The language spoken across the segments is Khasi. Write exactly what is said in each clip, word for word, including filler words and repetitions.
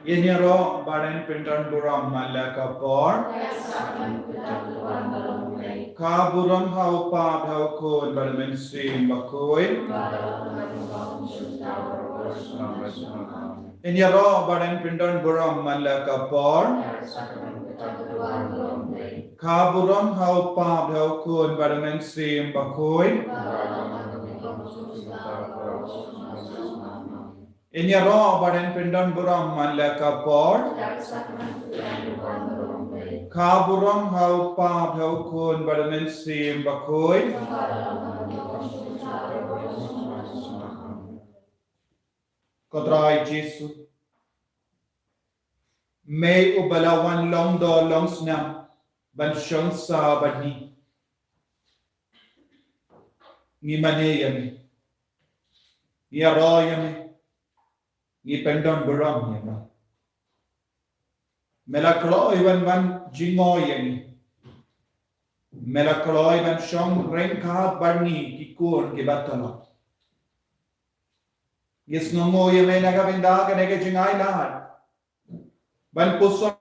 Ngin ïaroh ba ngin pyndon burom man la ka por. Ka burom ha u Kpa bad ha u Khun bad u Mynsiem Bakhuid. Ngin ïaroh ba ngin pyndon burom man la ka por. Ka burom ha u Kpa bad ha u Khun bad u Mynsiem Bakhuid. Ngin ïaroh ba ngin pyndon burom man la ka por. Ka burom ha u Kpa bad ha u Khun bad u Mynsiem Bakhuid. Ko Trai Jisu, me uba la wan long doh long snam ban shong sah bad ngi. Ngi mane ïa me. Ngi ïaroh ïa me. Ngi pyndon burom ïa me. Me la kloi ban wan jngoh ïa ngi. Me la kloi ban shong ryngkat bad ngi ki khun kiba tlot. Ngi sngewnguh ïa me na ka bynta kane ka jingai lad ban puson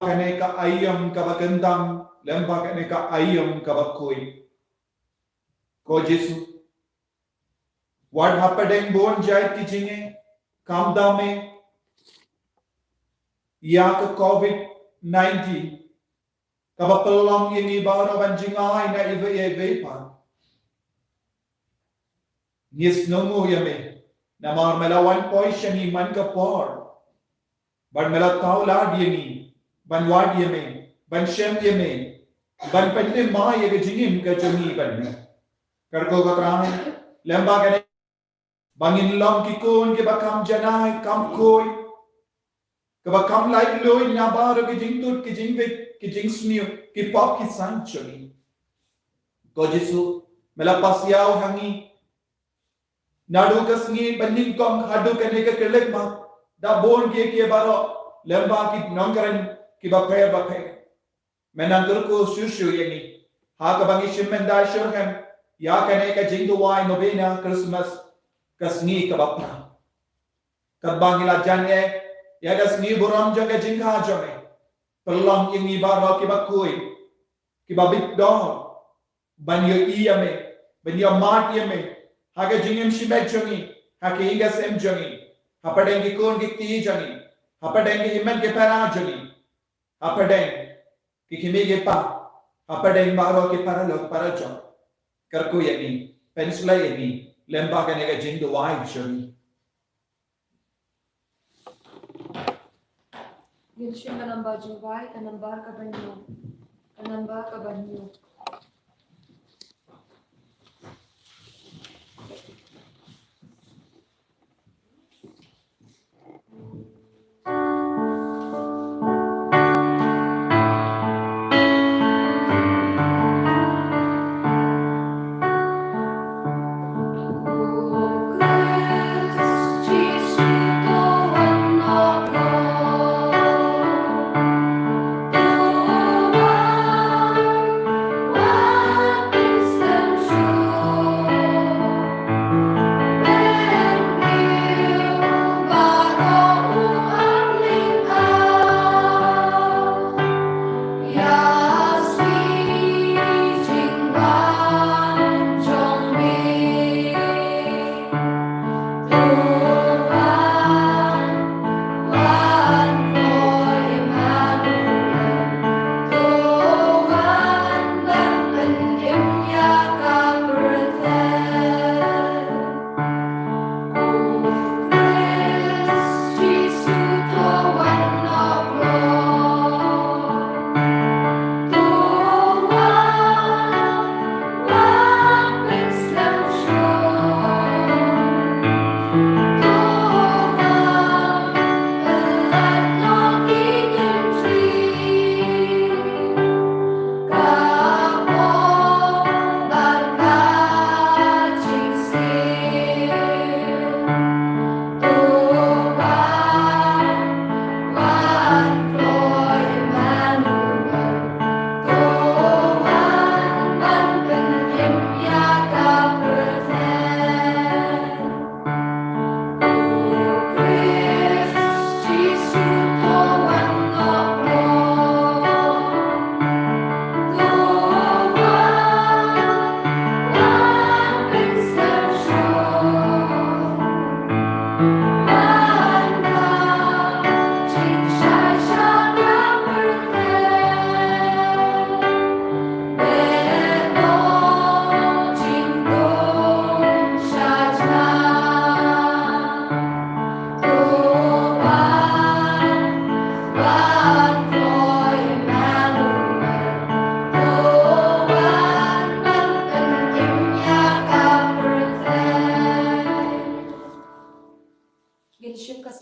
kane ka aïom kaba kyntang lem bad kane ka aïom kaba khuid. Ko Jisu, wat hapdeng bun jait ki jingeh, kam da me ïa ka covid nineteen kaba pynlong ïa ngi baroh ban jngai na iwei ïa iwei pat. Ngi sngewnguh ïa me namar me la wan poi sha ngi man ka por. Bad me la thaw lad ïa ngi ban wad ïa me, ban shem ïa me, ban pynthymmai ïa ka jingim ka jong ngi bad me. Kyrkhu ko Trai, lem bad kane ba ngin long ki khun kiba kham janai, kham khuid, kiba kham laitluid na baroh ki jingtut, ki jingwit, ki jingsniew, ki pop ki saiñ jong ngi. Ko Jisu, me la pasiaw ha ngi naduh ka sngi ba nyngkong haduh kane ka khyllipmat, da bun kiei kiei baroh lem bad ki nongkren kiba pher bapher. Me nang kyrkhu shuh shuh ïa ngi ha kaba ngi shim bynta shitrhem ïa kane ka jingduwai novena Christmas, ka sngi kaba phra. Katba ngi la jan eh ïa ka sngi burom jong ka jingkha jong me, pynlong ïa ngi baroh kiba khuid, kiba bit dor, ban ïohi ïa me, ban ïa mad ïa me ha ka jingim shimet jong ngi, ha ka ïing ka sem jong ngi, hapdeng ki khun ki kti jong ngi, hapdeng ki hynmen ki para jong ngi, hapdeng ki kmie ki kpa, hapdeng baroh ki paralok parajor. Kyrkhu ïa ngi, pynshlei ïa ngi lem bad kane ka jingduwai jong ngi. Ngin shim ka nambar jingduwai, ka nambar kaba hynñiew. Ka nambar kaba hynñiew.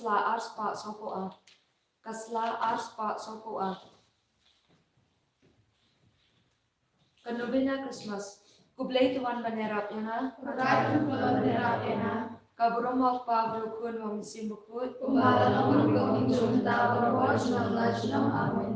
sla ar spah sawphew ar. Ka sla ar spah sawphew ar. Ka novena Christmas. Khublei to wan ban ïarap ïa nga. Ka burom u Kpa, bad u Khun, bad u Mynsiem Bakhuid. Kumba la long ha u mynta, baroh junom la junom. Amen.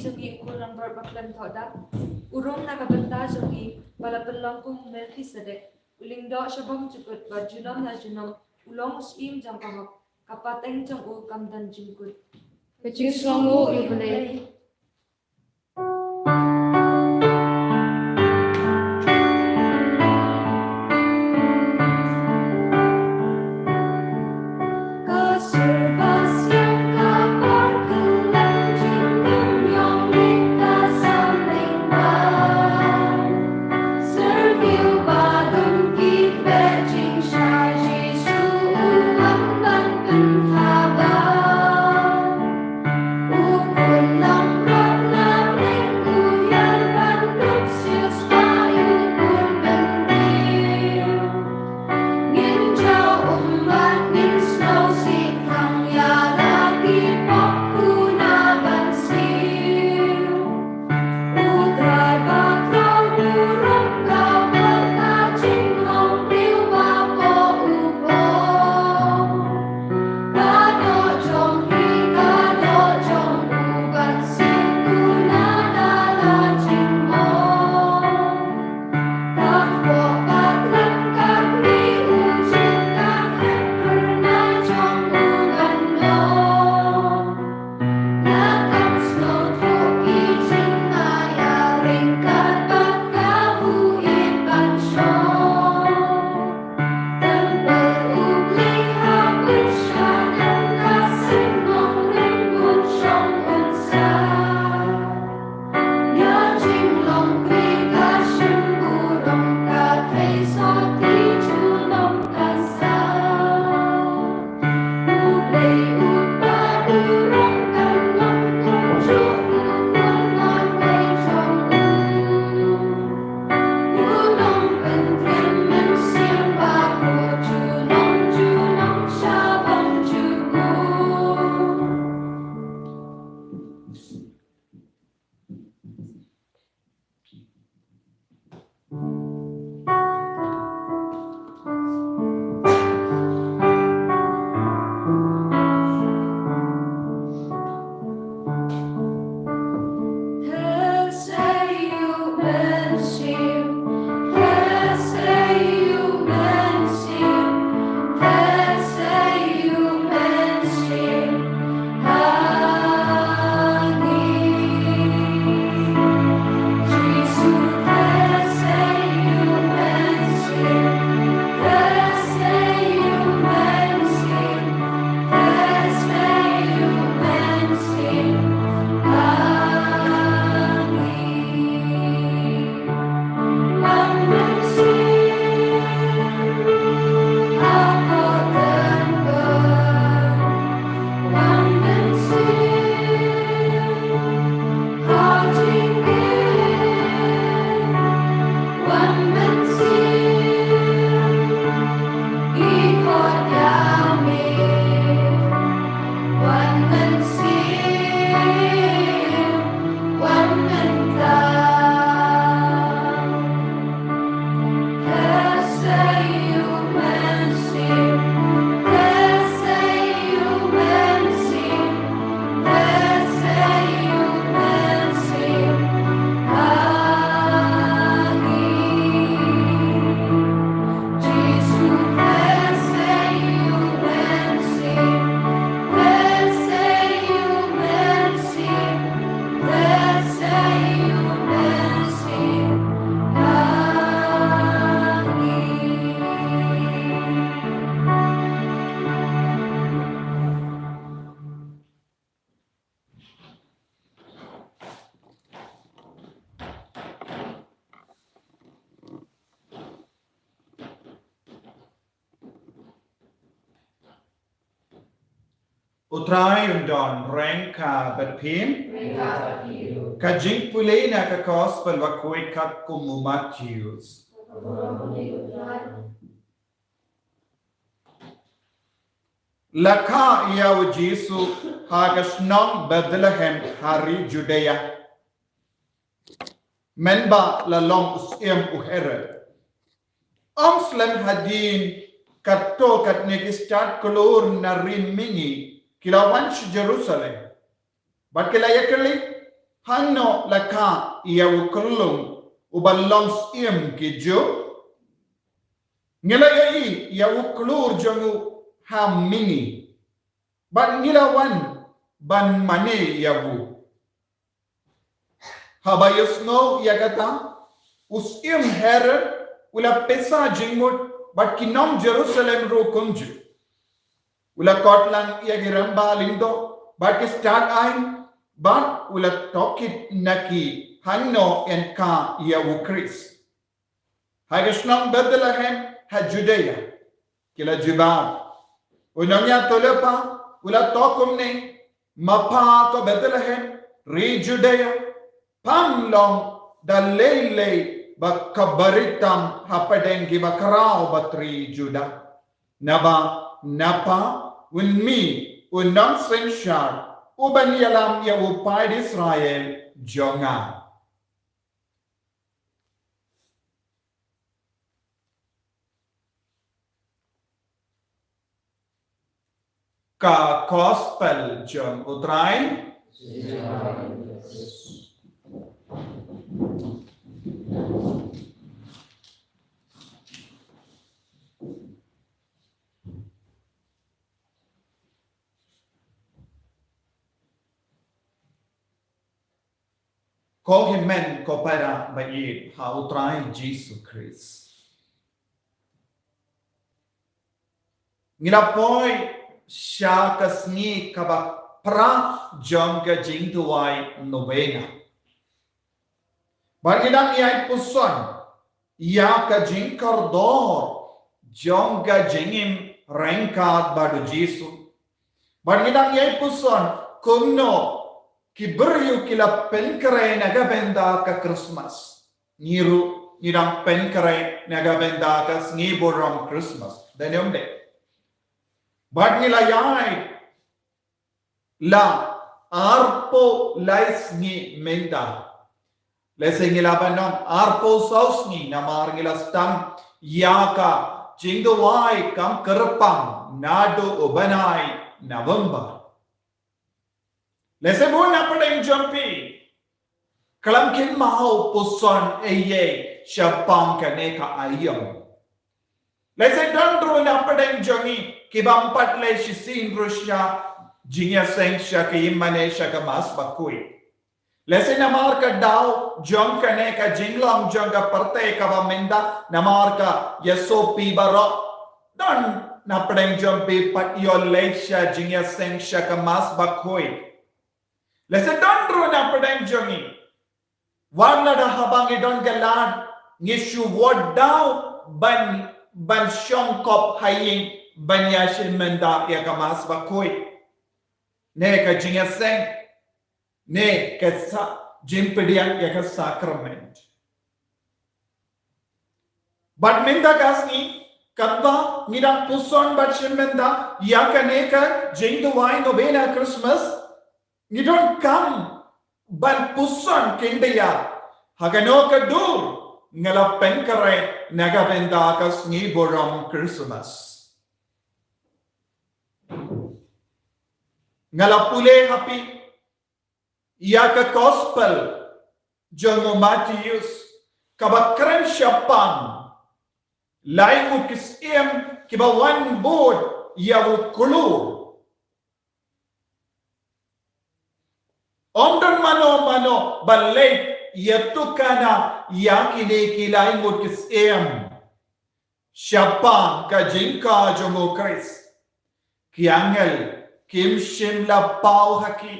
jong ngi u khun langbrot ba khlem thoh dak, u rung na ka bynta jong ngi ba la pynlong kum u Melkisedek, u lyngdoh sha bymjukut bad junom la junom, u long u syiem jong ka hok, ka pateng jong u kam don jingkut. Ka jingsngewnguh ïa U Blei. U Trai un don ryngkat bad phi. Ka jingpule na ka Gospel ba khuid katkum u Mathaios. La kha ïa u Jisu ha ka shnong Bethlehem ha ri Judia, mynba la long u syiem u Herod. Ym slem hadien, katto katne ki stad klur na ri mihngi ki la wan sha Jerusalem bad ki la ïakylli, Hangno la kha ïa u khyllung uba long syiem ki Jiw? Ngi la ïohi ïa u khlur jong u ha mihngi, bad ngi la wan ban mane ïa u. Haba ïohsngew ïa kata, u syiem Herod u la pisa jingmut, bad ki nong Jerusalem ruh kumjuh. U la khot lang ïa ki rangbah lyngdoh bad ki stad aiñ, bad u la tohkit na ki hangno yn kha ïa u Khrist. Ha ka shnong Bethlehem ha Judea, ki la jubab, u nongïathuhlypa u la thoh kumne, ma pha ko Bethlehem, ri Judea, pham long da lei lei ba ka baritam hapdeng ki bakhraw ba ri Judah. Naba na pha un mih u nongsynshar uban ïalam ïa u paid Israel jong nga. Ka Gospel jong u Trai. Ko hynmen ko para ba ïeit ha u Trai Jisu Khrist. Ngi la poi sha ka sngi kaba phra jong ka jingduwai novena. Bad ngi dang ïai puson ïa ka jingkordor jong ka jingim ryngkat bad u Jisu. Bad ngi dang ïai puson kumno ki briew ki la pynkhreh na ka bynta ka Christmas. Ngi ruh ngi dang pynkhreh na ka bynta ka sngi burom Christmas. Dei ne ym dei? Bad ngi la ïai la arphew lai sngi mynta. Lehse ngi la ban ong arphew saw sngi namar ngi la sdang ïa ka jingduwai kam kyrpang naduh u bnai November. Lehse bun na pdeng jong phi khlem kynmaw puson ei ei shaphang kane ka aïom. Lehse don ruh na pdeng jong ngi ki bym pat leit shisien ruh sha jingïaseng sha ka ïingmane sha ka Mass Bakhuid. Lehse namar ka daw jong kane ka jinglong jong ka pyrthei kaba mynta namar ka ïasohpi baroh, don na pdeng jong phi pat ïoh leit sha jingïaseng sha ka Mass Bakhuid. Lehse don ruh na pdeng jong ngi. Wat lada haba ngi don ka lad ngi shu wad daw ban, ban shong kop ha ïing ban ïashim bynta ïa ka Mass Bakhuid ne ka jingïaseng ne ka sa-, jingpdiang ïa ka sakrament. Bad mynta ka sngi katba ngi dang puson bad shim bynta ïa kane ka jingduwai novena Christmas, ngi donkam ban puson khyndiat ha kano ka dur nga la pynkhreh na ka bynta ka sngi burom Christmas. Nga la pule ha phi ïa ka Gospel jong u Mathaios kaba kren shaphang lai ngut ki syiem kiba wan bud ïa u khlur. Ym don mano mano ba leit ïatukana ïa kine ki lai ngut ki syiem shaphang ka jingkha jong u Khrist. Ki angel kim shym la paw ha ki.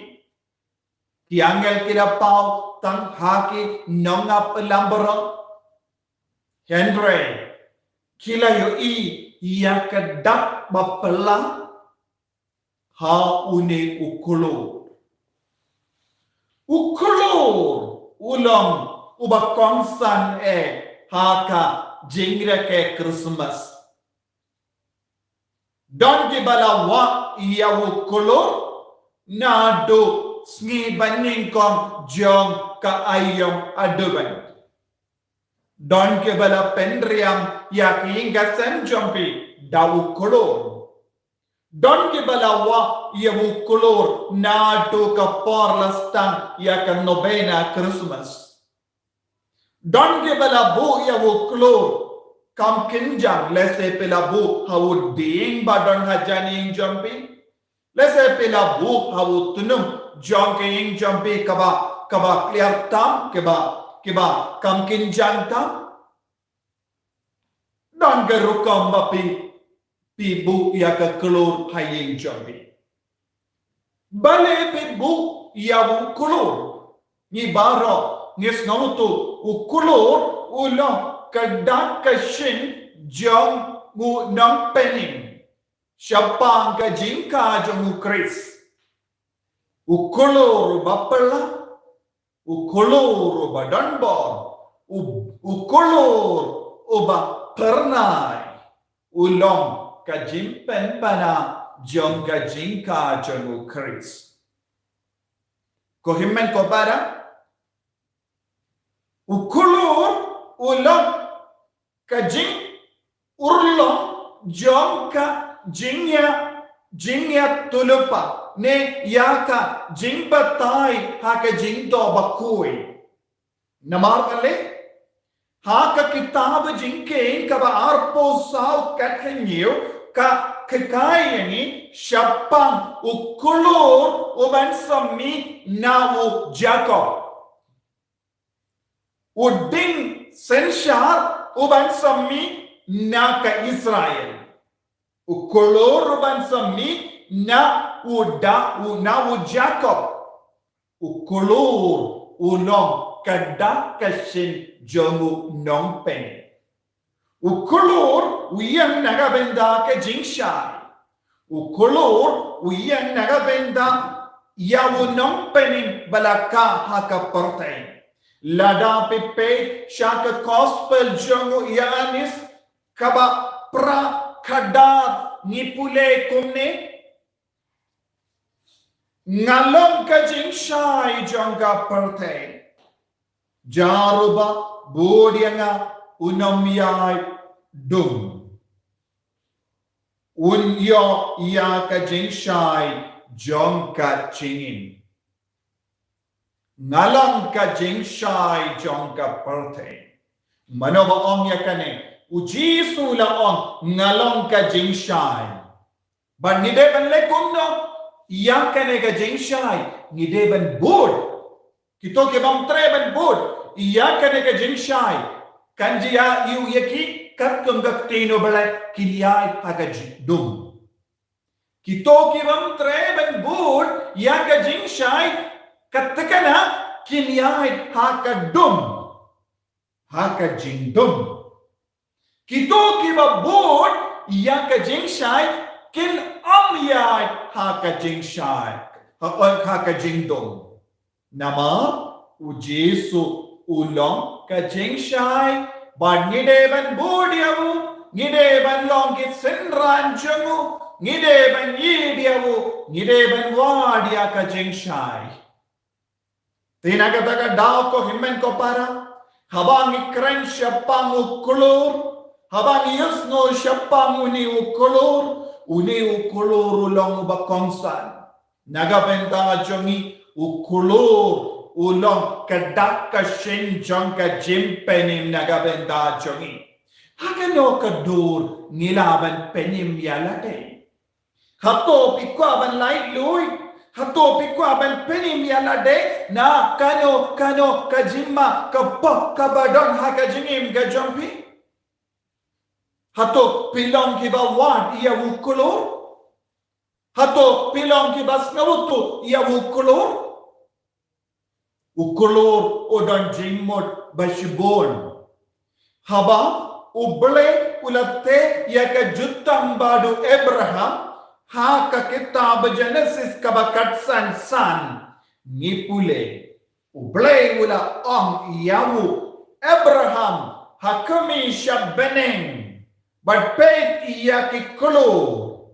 Ki angel ki la paw tang ha ki nongap lam baroh. Hynrei ki la ïohi ïa ka dak ba phylla ha une u khlur. U khlur u long uba kongsan eh ha ka jingrakhe Christmas. Don kiba la wah ïa u khlur naduh sngi ba nyngkong jong ka aïom advent. Don kiba la pynriam ïa ka ïing ka sem jong phi da u khlur. Don kiba la wah ïa u klur naduh ka por la sdang ïa ka novena Christmas. Don kiba la buh ïa u klur kam kynjang, lehse phi la buh ha u dieng ba don hajan ïing jong phi. Lehse phi la buh ha u tnum jong ka ïing jong phi kaba, kaba kliar tam, kaba, kaba kam kynjang tam. Don ka rukom ba phi, phi buh ïa ka klur ha ïing jong phi. Balei phi buh ïa u klur? Ngi baroh ngi sngewthuh u klur u long ka dak ka shin jong u nongpynim shaphang ka jingkha jong u Khrist. U klur uba pla, u klur uba don bor, u, u klur uba phyrnai, u long ka jingpynbna jong ka jingkha jong u Khrist. Ko hynmen ko para, u klur u long ka jingurlong jong ka jingïa, jingïatyllupa ne ïa ka jingbatai ha ka jingdoh bakhuid. Namar balei? Ha ka kitab Jingkheiñ kaba arphew saw khathynñiew ka hikai ïa ngi shaphang u klur uban sa mih na u Jakob, u dieng synshar uban sa mih na ka Israel. U klur uban sa mih na u da, u na u Jakob. U klur u long ka dak ka shin jong u nongpynim. U klur u ïeng na ka bynta ka jingshai. U klur u ïeng na ka bynta ïa u nongpynim ba la kha ha ka pyrthei. Lada phi peit sha ka gospel jong u Ïoannis kaba phra khatar ngi pule kumne. Nga long ka jingshai jong ka pyrthei. Jar uba bud ïa nga un ym ïai dum. Un ïoh ïa ka jingshai jong ka jingim. Nga long ka jingshai jong ka pyrthei. Mano ba ong ïa kane? U Jisu la ong, nga long ka jingshai. Bad ngi dei ban leh kumno ïa kane ka jingshai? Ngi dei ban bud. Kito ki bym treh ban bud ïa kane ka jingshai, kan jia ïa ki katkum ka ktien U Blei, kin ïaid ha ka jingdum. Kito ki bym treh ban bud ïa ka jingshai, ka thikna kin ïaid ha ka dum, ha ka jingdum. Kito kiba bud ïa ka jingshai kin ym ïaid ha ka jingshai, ha, ha ka jingdum. Namar u Jisu u long ka jingshai, bad ngi dei ban bud ïa u, ngi dei ban long ki synran jong u, ngi dei ban ïeit ïa u, ngi dei ban wad ïa ka jingshai. Te na kata ka daw ko hynmen ko para, haba ngi kren shaphang u klur, haba ngi ïohsngew shaphang une u klur, une u klur u long uba kongsan. Na ka bynta jong ngi u klur u long ka dak ka shin jong ka jingpynim na ka bynta jong ngi. Ha kano ka dur ngi lah ban pynim ïa lade? Hato phi kwah ban laitluid? Hato phi kwah ban pynim ïa lade na kano kano ka jingma ka pop kaba don ha ka jingim ka jong phi? Hato phi long kiba wad ïa u klur? Hato phi long kiba sngewthuh ïa u klur? U klur u don jingmut ba shibun. Haba U Blei u la teh ïa ka jutang bad u Abraham ha ka kitab Genesis kaba khatsan san, ngi pule U Blei u la ong ïa u Abraham ha khmih sha bneng, bad peit ïa ki klur.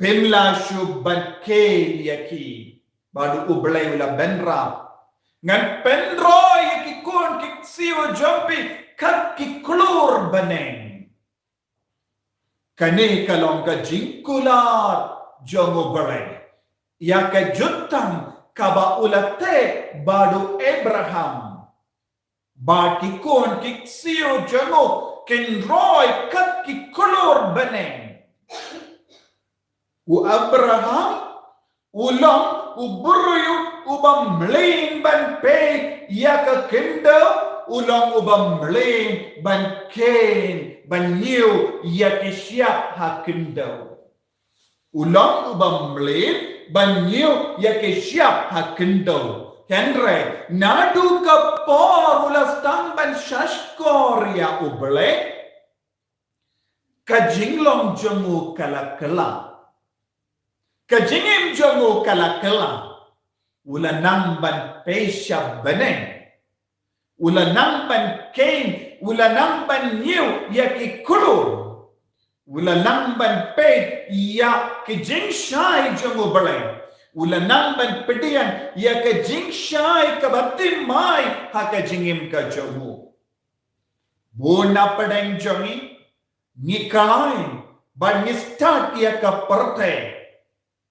Phim lah shuh ban kheiñ ïa ki, bad U Blei u la bynrap. Ngan pynroi ïa ki khun ki ksiew jong phi kat ki klur bneng. Kane ka long ka jingkular jong U Blei ïa ka jutang kaba u la teh bad u Abraham. Bad ki khun ki ksiew jong u kin roi kat ki klur bneng. U Abraham u long u briew uba mlien ban peit ïa ka khyndew, u long uba mlien ban kheiñ ban ñiew ïa ki shyiap ha khyndew. U long uba mlien ban ñiew ïa ki shyiap ha khyndew. Hynrei naduh ka por u la sdang ban shahshkor ïa U Blei, ka jinglong jong u ka la kylla. Ka jingim jong u ka la kylla. U la nang ban peit sha bneng. U la nang ban kheiñ, u la nang ban ñiew ïa ki klur. U la nang ban peit ïa ki jingshai jong U Blei. U la nang ban pdiang ïa ka jingshai kaba thymmai ha ka jingim ka jong u. Bun na pdeng jong ngi, ngi khlaiñ bad ngi stad ïa ka pyrthei.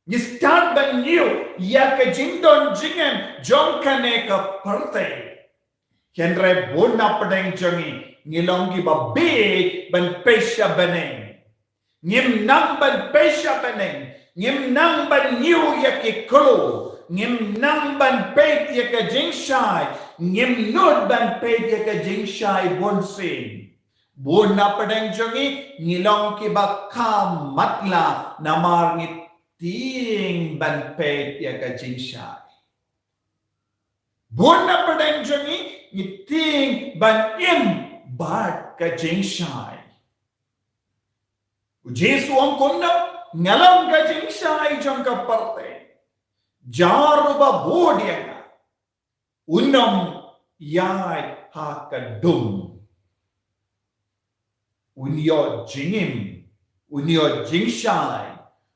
Ngi stad ban ñiew ïa ka jingdon jingem jong kane ka pyrthei. Hynrei bun na pdeng jong ngi, ngi long kiba bieit ban peit sha bneng. Ngim nang ban peit sha bneng. Ngim nang ban ñiew ïa ki klur. Ngim nang ban peit ïa ka jingshai. Ngim nud ban peit ïa ka jingshai bunsien. Bun na pdeng jong ngi, ngi long kiba kham matlah namar ngi tieng ban peit ïa ka jingshai. Bun na pdeng jong ngi, ngi tieng ban im bad ka jingshai. U Jisu u ong kumno, nga long ka jingshai jong ka pyrthei. Jar uba bud ïa nga, un ym ïaid ha ka dum. Un ïoh jingim, un ïoh jingshai,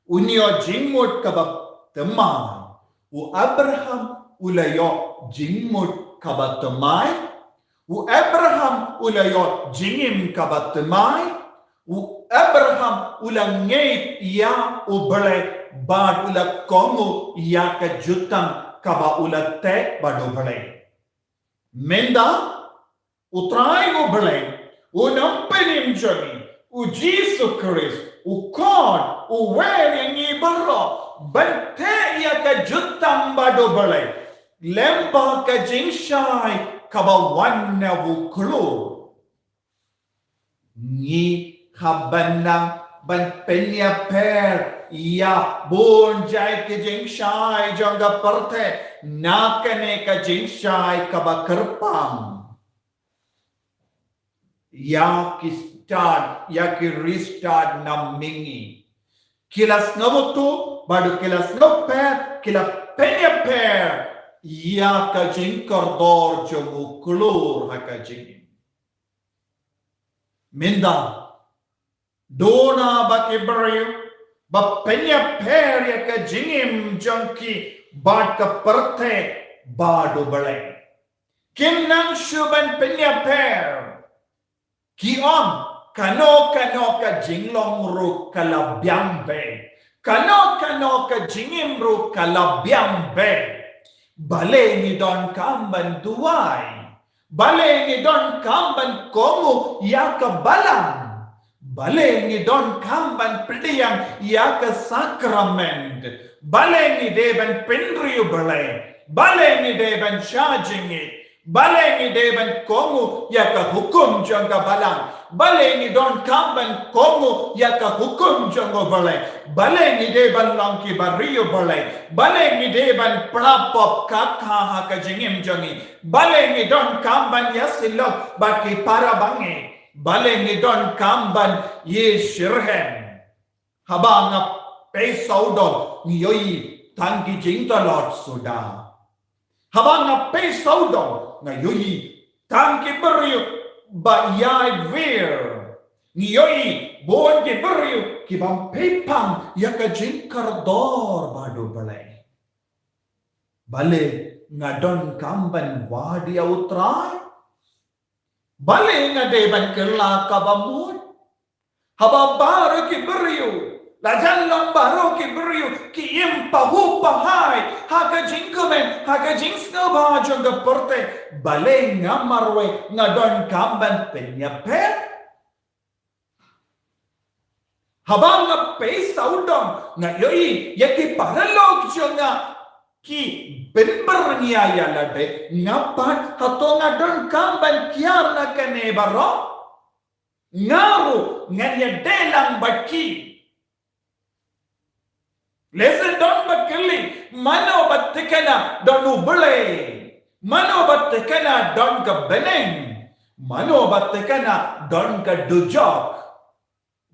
un ïoh jingmut kaba thymmai. U Abraham u la ïoh jingmut kaba thymmai. U Abraham u la ïoh jingim kaba thymmai. U Abraham u la ngeit ïa U Blei bad u la kohnguh ïa ka jutang kaba u la teh bad U Blei. Mynta U Trai U Blei, U Nongpynim jong ngi, U Jisu Khrist, u khot, u wer ïa ngi baroh ban teh ïa ka jutang bad U Blei lem bad ka jingshai kaba wan na u klur. Ngi hap ban nang ban pynïapher ïa bun jait ki jingshai jong ka pyrthei na kane ka jingshai kaba kyrpang. Ïa ki stad, ïa ki ri stad na mihngi, ki la sngewthuh bad ki la sngewpher, ki la pynïapher ïa ka jingkordor jong u klur ha ka jingim. Mynta, duna ba ki briew ba pynïapher ïa ka jingim jong ki bad ka pyrthei bad U Blei. Kim nang shuh ban pynïapher. Ki ong, kano kano ka jinglong ruh ka la biang beit. Kano kano ka jingim ruh ka la biang beit. Balei ngi donkam ban duwai? Balei ngi donkam ban kohnguh ïa ka balang? Balei ngi donkam ban pdiang ïa ka sakrament? Balei ngi dei ban pynriew Blei? Balei ngi dei ban shah jingngeit? Balei ngi dei ban kohnguh ïa ka hukum jong ka balang? Balei ngi donkam ban kohnguh ïa ka hukum jong U Blei? Balei ngi dei ban long kiba riew Blei? Balei ngi dei ban pra pop ka kha ha ka jingim jong ngi? Balei ngi donkam ban ïasyllok bad ki para bangeit? Balei ngi donkam ban ïasyrhem? Haba nga pei sawdong ngi ïohi tang ki jingtlot suda. Haba nga pei sawdong nga ïohi tang ki briew ba ïai wir. Ngi ïohi bun ki briew ki bym pei pang ïa ka jingkordor bad U Blei. Balei nga donkam ban wad ïa U Trai? Balei nga dei ban kylla kaba mut? Haba baroh ki briew, la jan long baroh ki briew ki im pahuh pahai ha ka jingkmen, ha ka jingsngewbha jong ka pyrthei, balei nga marwei nga donkam ban pynïapher? Haba nga pei sawdong, nga ïohi ïa ki paralok jong nga ki pynbyrngia ïa lade, nga pat hato nga donkam ban kiar na kane baroh? Nga ruh ngan ïadei lang bad ki. Lehse don ba kylli, mano ba thikna don U Blei? Mano ba thikna don ka bneng? Mano ba thikna don ka dujok?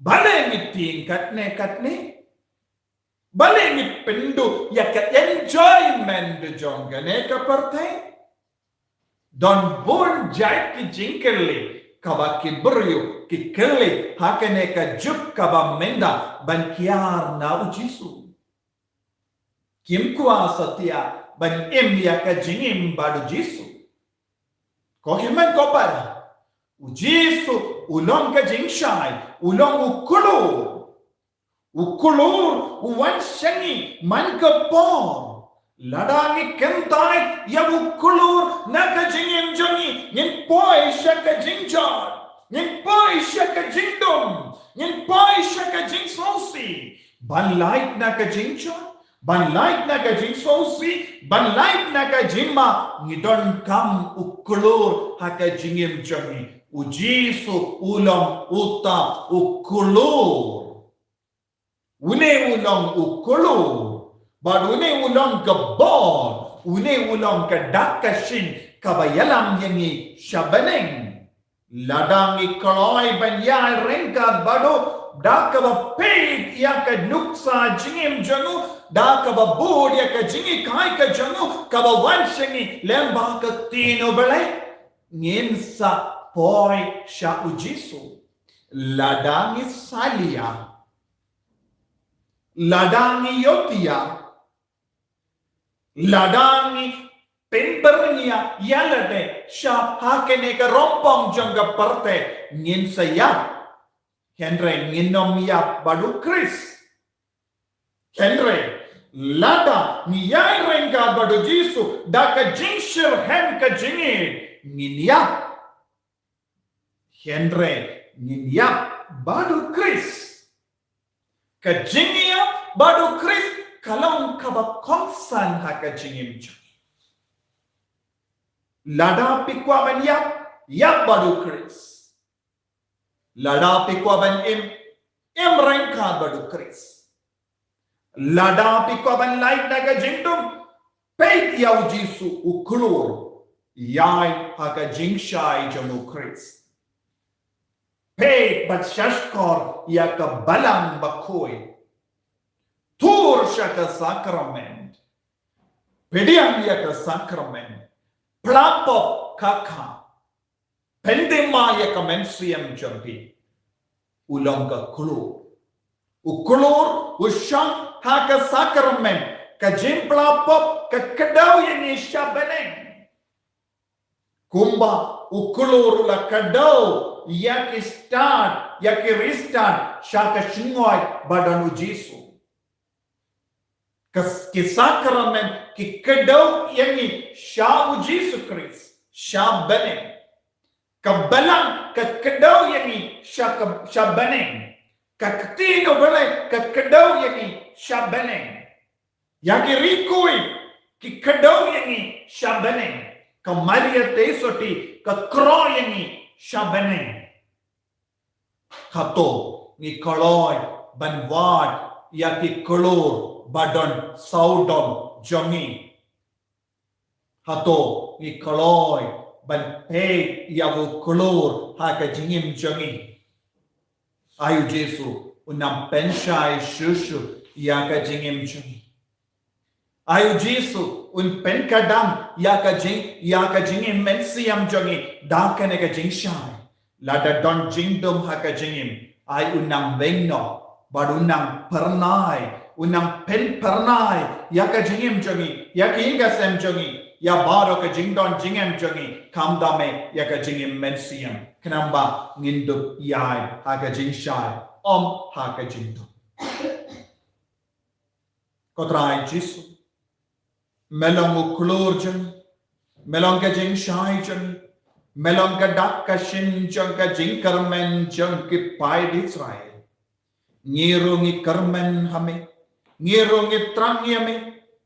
Balei ngi tieng katne katne? Balei ngi pynduh ïa ka enjoyment jong kane ka pyrthei? Don bun jait ki jingkylli kaba ki briew ki kylli ha kane ka juk kaba mynta ban kiar na U Jisu. Kim kwah satia ban im ïa ka jingim bad U Jisu. Ko hynmen ko para, U Jisu u long ka jingshai, u long u klur. U klur u wan sha ngi man ka por. Lada ngi kyntait ïa u klur na ka jingim jong ngi, ngin poi sha ka jingjot, ngin poi sha ka jingdum, ngin poi sha ka jingsngewsih. Ban lait na ka jingjot, ban lait na ka jingsngewsih, ban lait na ka jingma, ngi donkam u klur ha ka jingim jong ngi. U Jisu u long uta u klur. Une u long u klur, bad une u long ka bor, une u long ka dak ka shin kaba ïalam ïa ngi sha bneng. Lada ngi kloi ban ïaid ryngkat bad u, da kaba peit ïa ka nuksa jingim jong u, da kaba bud ïa ka jinghikai ka jong u kaba wan sha ngi lyngba ka ktien U Blei, ngin sa poi sha U Jisu. Lada ngi salia, lada ngi ïotia, lada ngi pynbyrngia ïa lade sha ha kane ka rongpong jong ka pyrthei, ngin sa ïap. Hynrei ngin ym ïap bad U Khrist. Hynrei lada ngi ïaid ryngkat bad U Jisu da ka jingshitrhem ka jingïeit, ngin ïap. Hynrei ngin ïap bad U Khrist. Ka jingïap bad U Khrist ka long kaba kongsan ha ka jingim jong ngi. Lada phi kwah ban ïap, ïap bad U Khrist. Lada phi kwah ban im, im ryngkat bad U Khrist. Lada phi kwah ban lait na ka jingdum, peit ïa U Jisu u klur, ïaid ha ka jingshai jong U Khrist. Peit bad shahshkor ïa ka balang bakhuid. Tur sha ka sakrament. Pdiang ïa ka sakrament. Pla pop kha kha. Pyndima ïa ka mynsiem jong phi. U long ka klur. U klur u shong ha ka sakrament, ka jingpla pop ka kdew ïa ngi sha bneng. Kumba u klur u la kdew ïa ki stad, ïa ki ri stad sha ka shngoi ba don U Jisu. Ka s-, ki sakrament ki kdew ïa ngi sha U Jisu Khrist sha bneng. Ka balang ka kdew ïa ngi sha ka, sha bneng. Ka ktien U Blei ka kdew ïa ngi sha bneng. Ïa ki ri khuid ki kdew ïa ngi sha bneng. Ka Maria Theisotti ka kro ïa ngi sha bneng. Hato ngi kloi ban wad ïa ki klur ba don sawdong jong ngi? Hato ngi kloi ban peit ïa u klur ha ka jingim jong ngi? Ai U Jisu un ym pynshai shuh shuh ïa ka jingim jong ngi. Ai U Jisu un pynkdang ïa ka jing, ïa ka jingim mynsiem jong ngi da kane ka jingshai. Lada don jingdum ha ka jingim, ai un nang weng noh, bad un nang pyrnai, un nang pynpyrnai ïa ka jingim jong ngi, ïa ka ïing ka sem jong ngi, ïa baroh ka jingdon jingem jong ngi, khamtam eh ïa ka jingim mynsiem. Khnang ba ngin dup ïaid ha ka jingshai ym ha ka jingdum. Ko Trai Jisu, me long u khlur jong ngi, me long ka jingshai jong ngi, me long ka dak ka shin jong ka jingkyrmen jong ki paid Israel. Ngi ruh ngi kyrmen ha me, ngi ruh ngi thrang ïa me,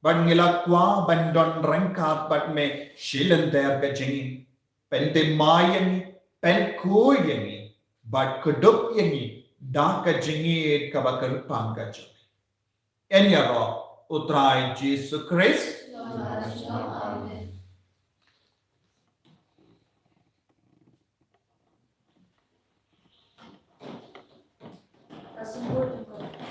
bad ngi la kwah ban don ryngkat bad me shi lynter ka jingim. Pynthymmai ïa ngi, pynkhuid ïa ngi, bad kdup ïa ngi da ka jingïeit kaba kyrpang ka jong me. Ïaroh u Trai Jisu Khrist. Amen.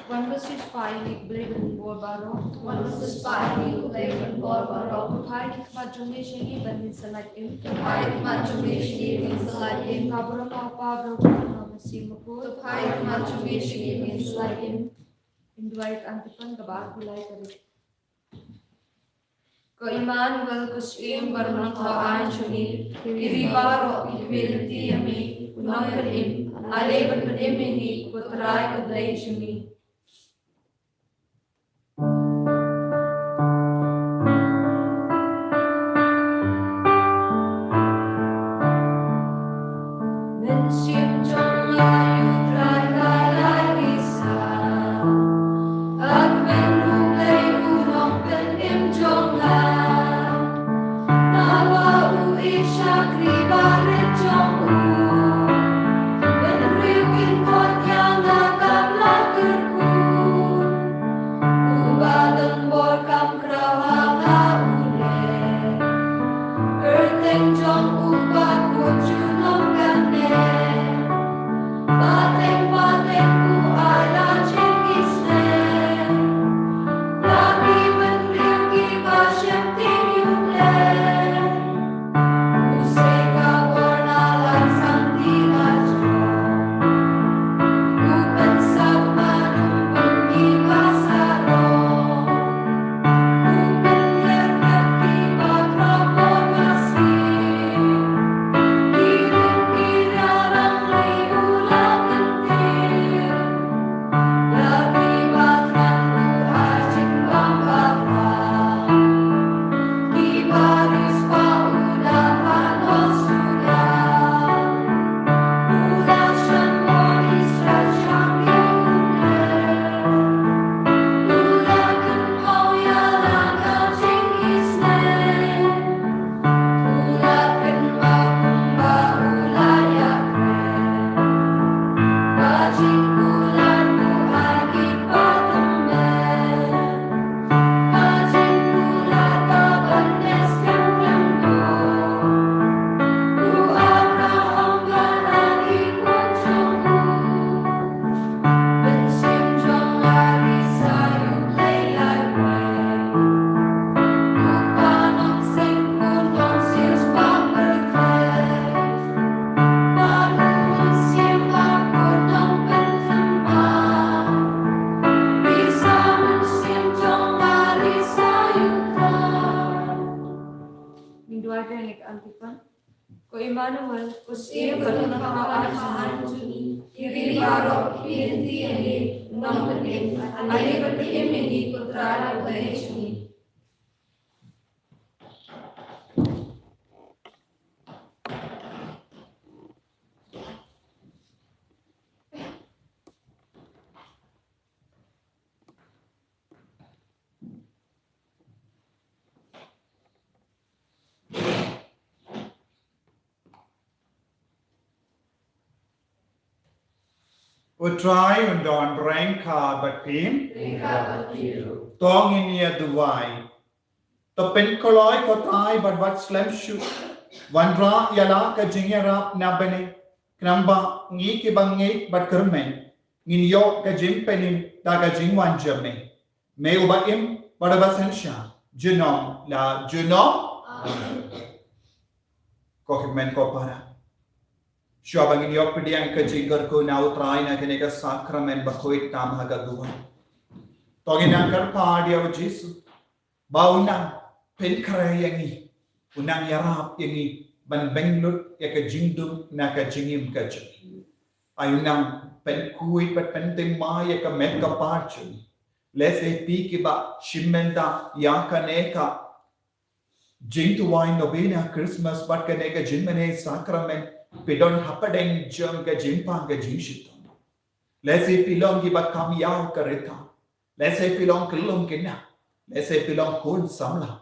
Wan ba shisha ïa ngi Blei ban bor baroh. Wan ba shisha ïa ngi Blei ban bor baroh. To phai ki khmat jong me sha ngi ban ngin sa lait im. To phai ki khmat jong me sha ngi ban ngin sa lait im. Ka burom ha u Kpa, bad ha u Khun bad ha u Mynsiem Bakhuid. To phai ki khmat jong me sha ngi ban ngin sa lait im. Ngin duwai ïa ka antiphon kaba arphew lai tarik. Ko Immanuel, ko Syiem ba nongthaw aiñ jong ngi, ïa ri baroh kiba lynti ïa me, u Nongpynim, ale ban pynim ïa ngi, ko Trai ko Blei jong ngi. Mynsiem jong nga ïa u Trai ka ïaisah, ha khmih u Blei u Nongpynim jong nga. Naba u ïeit shakri barit jong u, bynriew kin khot ïa nga kam la kyrkhu. Uba don bor kam khraw ha nga u leh. Kyrteng jong u Kpa kut junom kane. Pateng pateng u ai la jingïaseng. Ïa ki bynriew kiba sheptieng ïa u Blei. U sei ka bor na la sangti la jong. U pynsah ma dum pynki ba sah long. U pynïar ïa ki ba khraw bor ba sih. Ki ring ki riaw rang lei u la kyntiew. Ïa ki ba khlaiñ u ai jingbam ba bha. Ki ba riewspah u dap ha nongsuda. U la shon bor Israel sha ki u Blei. U la kynmaw ïa la ka jingisynei. U la kynmaw kumba u la ïakren. Ka jingkular u ai ki ba tymmen. Ka jingkular kaba nes khlem khlem duh. U Abraham bad ïa ki khun jong u. Mynsiem jong nga ri sa ïa u Blei laiwei. U Kpa Nongsiewspah pyrthei. Bad u Mynsiem Bakhuid Nongpynthymmai. Ri sa mynsiem jong nga ri sa ïa u Trai. Ngin duwai biang ïa ka antiphon. Ko Immanuel, ko Syiem ba nongthaw aiñ jong ngi, ïa ri baroh kiba lynti ïa ngi, Nongpynim, ale ban pynim ïa ngi, ko Trai ko Blei jong ngi. U Trai un don ryngkat bad phi. Ryngkat bad phi ruh. To ngin ïa duwai. To pynkloi ko Trai bad wat slem shuh. Wanrah ïa la ka jingïarap na bneng. Khnang ba ngi kiba ngeit bad kyrmen ngin ïoh ka jingpynim da ka jingwan jong me. Me uba im bad uba synshar junom la junom. Amen. Ko hynmen ko para, shuwa ba ngin ïoh pdiang ka jingkyrkhu na u Trai na kane ka sakramen bakhuid tam ha ka duwan, to ngin nang kyrpad ïa u Jisu ba un nang pynkhreh ïa ngi, un nang ïarap ïa ngi ban beng lut ïa ka jingdum na ka jingim ka jong ngi. Ai un nang pynkhuid bad pynthymmai ïa ka met ka par jong ngi. Lehse phi kiba shim bynta ïa kane ka jingduwai novena Christmas bad kane ka jingmane sakramen, phi don hapdeng jong ka jingpang ka jingshitom. Lehse phi long kiba kam ïaw ka rta. Lehse phi long kyllum khynnah. Lehse phi long khun samla.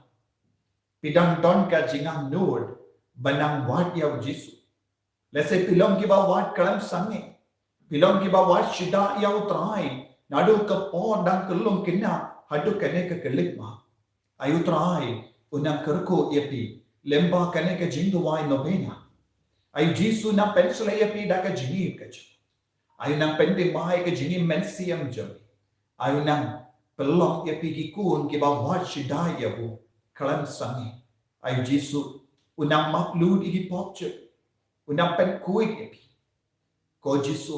Phi dang don ka jingangnud ban nang wad ïa u Jisu. Lehse phi long kiba wad khlem sangeh. Phi long kiba wad shida ïa u Trai naduh ka por dang kyllum khynnah haduh kane ka khyllipmat. Ai u Trai u nang kyrkhu ïa phi lyngba kane ka jingduwai novena. Ai u Jisu u nang pynshlei ïa phi da ka jingim ka jong u. Ai u nang pynthymmai ka jingim mynsiem jong phi. Ai u nang pynlong ïa phi ki khun kiba wad shida ïa u khlem sangeh. Ai u Jisu u nang map lut ïa ki pop jong phi. U nang pynkhuid ïa phi. Ko Jisu,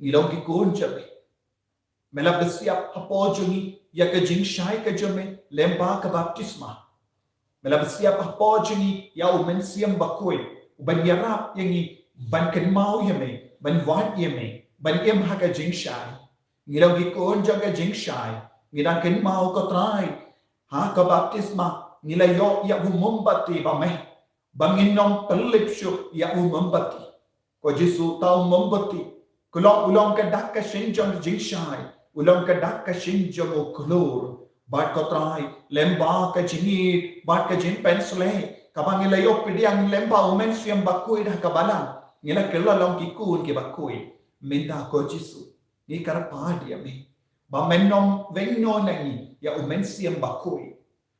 ngi long ki khun jong me. Me la pynsiap hapoh jong ngi ïa ka jingshai ka jong me lyngba ka baptisma. Me la pynsiap hapoh jong ngi ïa u Mynsiem Bakhuid uban ïarap ïa ngi ban kynmaw ïa me, ban wad ïa me, ban im ha ka jingshai. Ngi long ki khun jong ka jingshai. Ngi dang kynmaw ko Trai, ha ka baptisma ngi la ïoh ïa u mombati ba mih, ba ngin ym pynlip shuh ïa u mombati. Ko Jisu, uta u mombati, u long, u long ka dak ka shin jong ka jingshai, u long ka dak ka shin jong u khlur. Bad ko Trai, lyngba ka jingïeit bad ka jingpynshlei kaba ngi la ïoh pdiang lyngba u Mynsiem Bakhuid ha ka balang, ngi la kylla long ki khun kiba khuid. Mynta ko Jisu, ngi kyrpad ïa me ba men ym weng noh na ngi ïa u Mynsiem Bakhuid.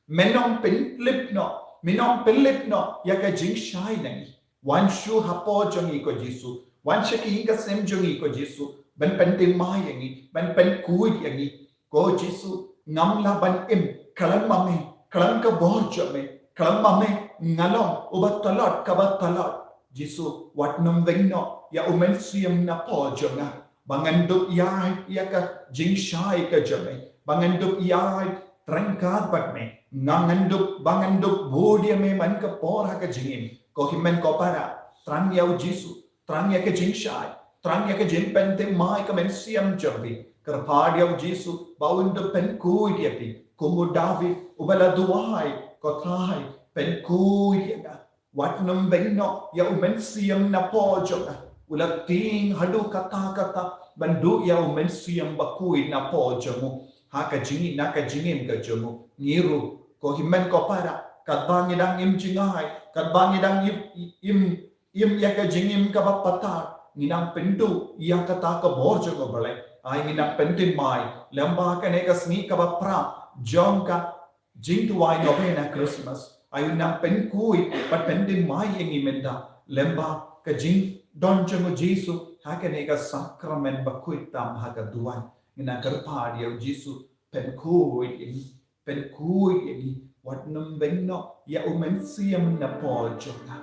Men ym pynlip noh, men ym pynlip noh ïa ka jingshai na ngi. Wan shuh hapoh jong ngi ko Jisu. Wan sha ka ïing ka sem jong ngi ko Jisu, ban pynthymmai ïa ngi, ban pynkhuid ïa ngi. Ko Jisu, ngam lah ban im khlem ma me, khlem ka bor jong me, khlem ma me nga long uba tlot kaba tlot. Jisu, wat nym weng noh ïa u Mynsiem napoh jong nga, ba ngan dup ïaid ïa ka jingshai ka jong me, ba ngan dup ïaid ryngkat bad me, nga ngan dup, ba ngan dup bud ïa me man ka por ha ka jingim. Ko hynmen ko para, thrang ïa u Jisu, thrang ïa ka jingshai, thrang ïa ka jingpynthymmai ka mynsiem jong phi. Kyrpad ïa u Jisu ba un dup pynkhuid ïa phi, kum u David uba la duwai, ko Trai, pynkhuid ïa nga. Wat nym weng noh ïa u Mynsiem napoh jong nga. U la tieng haduh katta katta ban duh ïa u Mynsiem Bakhuid napoh jong u, ha ka jingim, na ka jingim ka jong u. Ngi ruh, ko hynmen ko para, katba ngi dang im jngai, katba ngi dang im, im, im ïa ka jingim kaba patar, ngi nang pynduh ïa kata ka bor jong U Blei. Ai ngi nang pynthymmai lyngba kane ka sngi kaba phra jong ka jingduwai novena Christmas. Ai u nang pynkhuid bad pynthymmai ïa ngi mynta lyngba ka jingdon jong u Jisu ha kane ka sakramen bakhuid tam ha ka duwan. Ngi nang kyrpad ïa u Jisu, pynkhuid ïa ngi, pynkhuid ïa ngi, wat nym weng noh ïa u Mynsiem napoh jong nga.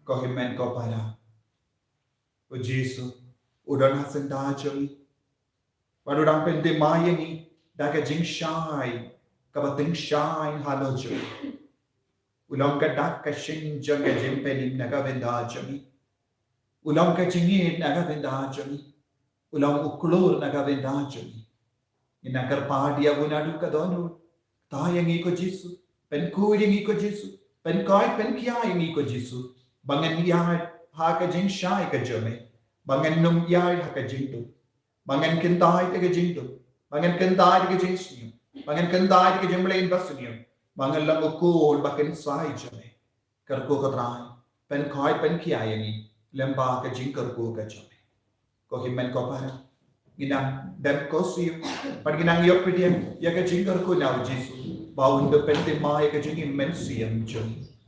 Ko hynmen ko para, u Jisu u don ha syndah jong ngi. Bad u dang pynthymmai ïa ngi da ka jingshai kaba tyngshaiñ halor jong ngi. U long ka dak ka shyieng jong ka jingpynim na ka bynta jong ngi. U long ka jingïeit na ka bynta jong ngi. U long u klur na ka bynta jong ngi. Ngin nang kyrpad ïa u naduh ka dohnud. Kta ïa ngi ko Jisu. Pynkhuid ïa ngi ko Jisu. Pynkoit pynkhia ïa ngi ko Jisu. Ba ngin ïaid ha ka jingshai ka jong me. Ba ngin nym ïaid ha ka jingduk. Ba ngin kyntait ïa ka jingduk. Ba ngin kyntait ïa ka jingsniew. Ba ngin kyntait ïa ka jingmlien basniew. Ba ngin long u khun ba kynsai jong me. Kyrkhu ko Trai, pynkhoit pynkhia ïa ngi lyngba ka jingkyrkhu ka jong me. Ko hynmen ko para, ngi nang dem ko siew, bad ngi nang ïoh pdiang ïa ka jingkyrkhu na u Jisu, ba un da pynthymmai ïa ka jingim mynsiem jong ngi.